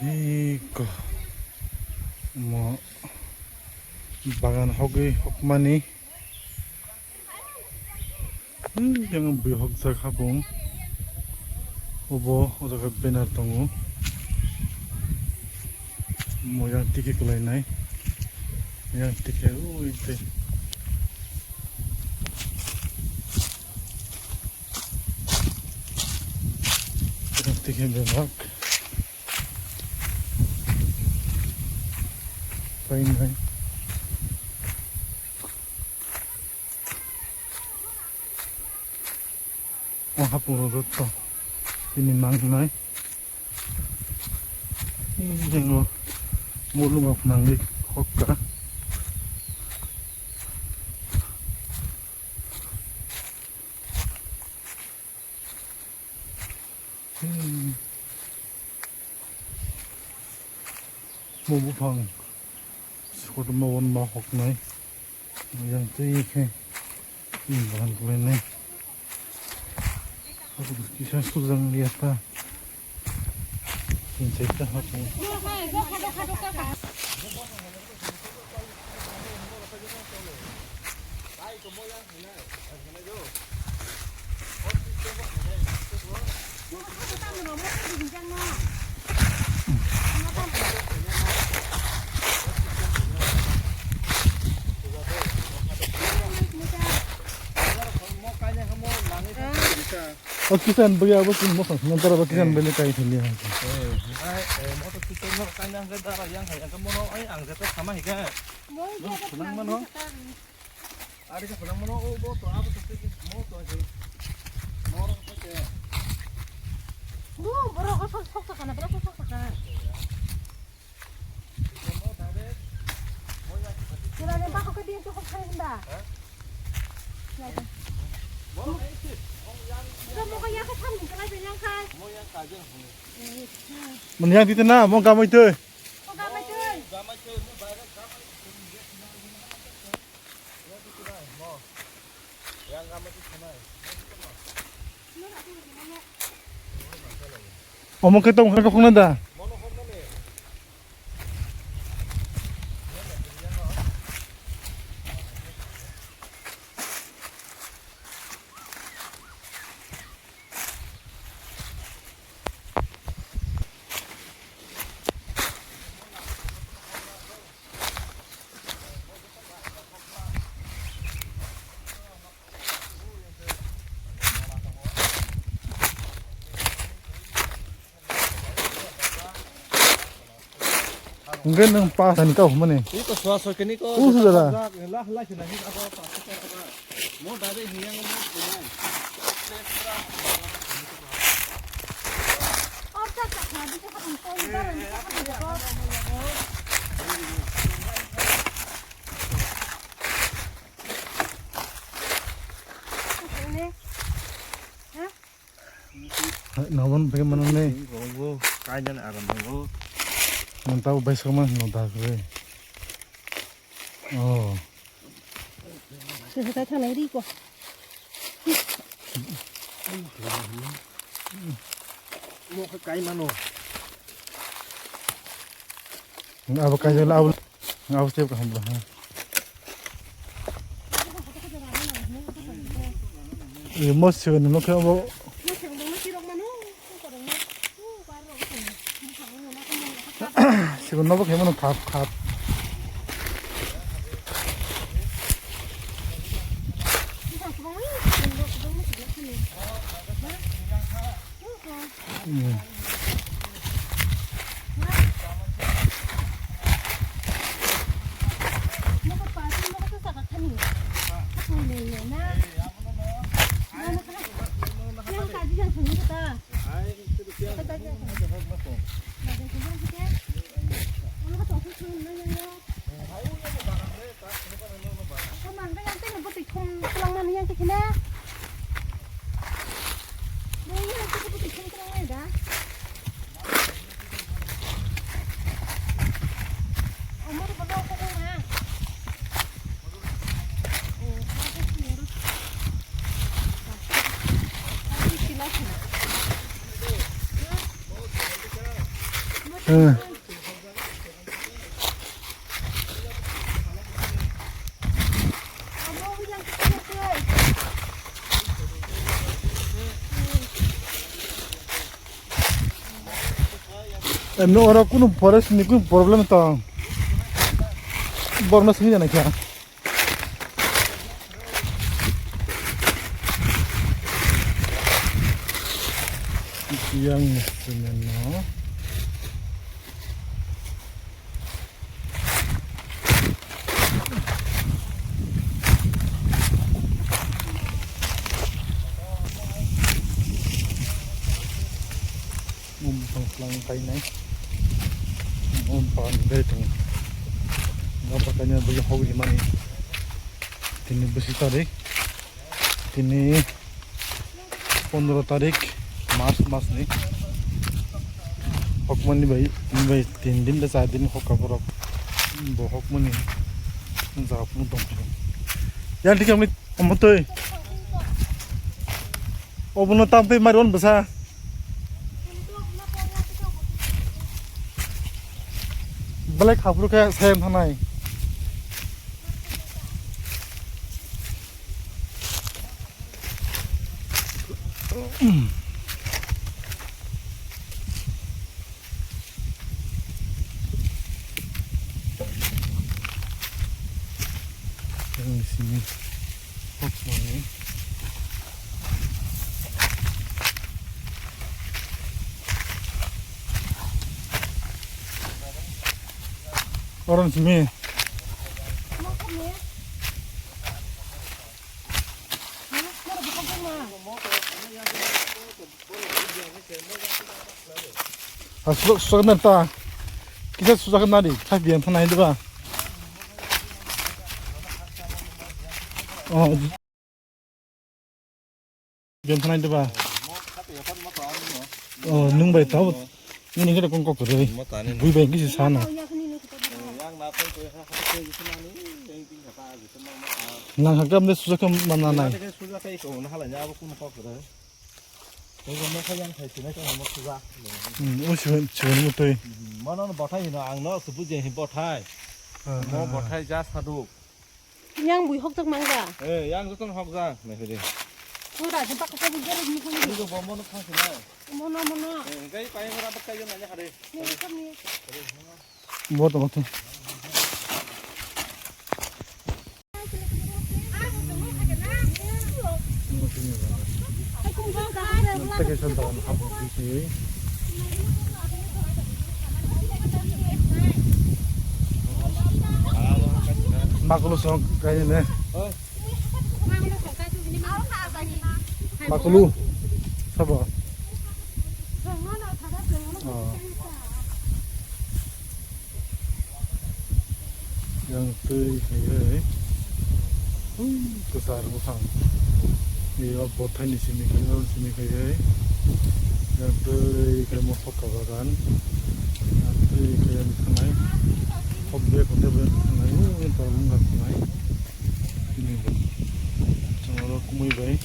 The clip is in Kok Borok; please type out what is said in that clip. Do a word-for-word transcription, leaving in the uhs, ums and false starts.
Iko mo bagan hogwi hokmani. Hmm, yang bui hokjak hapung. Obo o jaga banner tongo. Mo yang tike kwlainai. Yang tike ui tei. Yang tike bebak. Painai. O hapung rok joto tini mangnai. Ini jengo mulung rok nangwi hokka. Hmm. Mo buphang kotorma wan ma hoknai. Yang twi khe, hmm, bahan kwlainai. Kisa sujang liya ta. Insai ta hapung. O kisan bwya bo chwng mosong swnam tara bo kisan bele kai thili ha. Ai, eh, motor kisan no kaina hwnkhe dara yang hai, hwnkhe mono ai ang jeta sama hika. Moi jeta phwnang mano. Ari ka phwnang mano, o bo to, abo to, mo to, mo rong to ke. Bu, borok o sok, sok sakana, borok sok, sok sakana. Mo direct, mo ya. Sila ni bako ke dia cukup kering dah. Hah? Ya, ya. Mo yang sih, mo yang. Mo yang kajen. Mun yang di tena, mo gamai tu. Mo gamai tu. Gamai tu, mo direct, gamai. Omo khe tong khe khokna da. Hwnkhe nwng pas ani kau hwnmani. Iko swa soi kini ko. Usu dada. Lah, lah, sina hin ako pas ko ko. Mo dade hiyang mo kunai. Nabon bhai mano ne. Rongo, kainan aram rongo. Nang tau bai sama no dagre. Oh. Sesukai thanai ri ko. Mo khe kai mano. Abo kai jala abo, abo step kaham ba. Mo sini mo khe abo. Sigon nobo khe mano khap khap. Hmm. Hmm. Emno oro kunu forest ni kunu problem tong. Borno sini jana kya. Yang cement no. Mum tong lang kainai. Mum pan dai tong. Gabra kainai bagi hogni mani. Tini bisi tarik. Tini pondro tarik March mas ni. Hokmani bai, bai tin din da char din hokka borok. Bo hokmani jawab mu tong. Yan thik amni amotoi. Obono tam tei mari on bwsa. Belai khapru khe sayang thanai. Yang di sini. Hokmani. Orang sini. Aswk swk na ta. Kisa sujakna di, thai biyan thanai diba. Oh. Biyan thanai diba. Oh, nung bai tau. Nini kata kong kok roi. Bui bai kisi sana. Nang hakam de sujakam mana nai. Ego mokha yang khai sinai tong mo suja. Hmm, o siben, siben mutui. Hmm, mano no bothai hino, ang no se bujai hin bothai. Ah, mo ah, bothai ja saduk. Yang bui hokjak mang ja. Eh, yang joto no hokjak, nai hoi de. Mo da jempa kasa bui gere ni kong. Ni do bombo no khang sinai. Mono, mono. Eh, gai pai mo da bakai jo nai hare. Ni kam ni. Bo to, bo to. Makulu song kaya ne. Makulu. Sabo. Oh. Yang twi kaiwi, hmm, kwchar bwkhang. Ni o bothai ni simi kaiwi, o simi kaiwi. Yang twi khe mosok kabagan. Yang twi khe yang thanai. Hok bek hok bek thanai. O yang twi wngkha thanai. Ini bo. Chwng oro kumui bai.